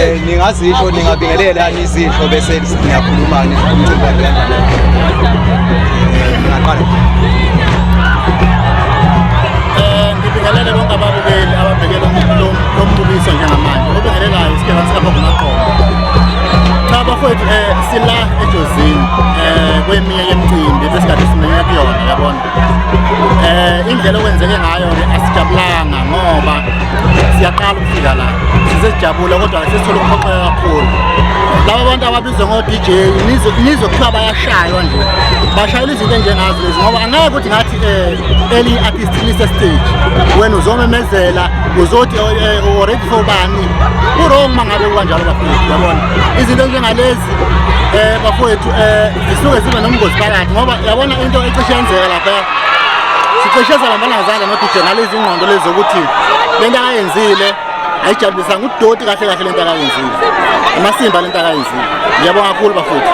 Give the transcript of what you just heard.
Ningazisho, ningabingelela nizisho bese niyakhuluma umcimbi kanjani. Ngingaqala. Ngibingelele bonke ababukeli ababhekele lo mbukiso njengamanje. Obingelelayo isikebha sikaBaba Maqomo. Cha bafowethu, sila eJozini kweminye yemicimbi besikade simenywe kuyona, yabona. Indlela okwenzeke ngayo ke asijabulanga ngoba siyaqala ukufika la. Sizejabula kodwa sesithola ukuphoxeka kakhulu. Laba bantu ababizwa ngo-DJ nizwe kuthiwa bayashaywa nje. Bashayela izinto enjengazo lezi ngoba angeke ukuthi ngathi elinye artist lise stage wena uzomemezela uzothi already for bani. Ku-wrong uma ngabe kukanjalo bafowethu, yabona. Izinto enjengalezi bafowethu zisuke zibe nomngozi phakathi ngoba yabona into ecishe yenzeka lapha, sicishe salambana ngezandla no-DJ ngalezi ngqondo lezi zokuthi lento akayenzile ayijabulisanga udoti. Kahle kahle lento akayenzile, amasimba lento akayenzile. Ngiyabonga kakhulu bafowethu.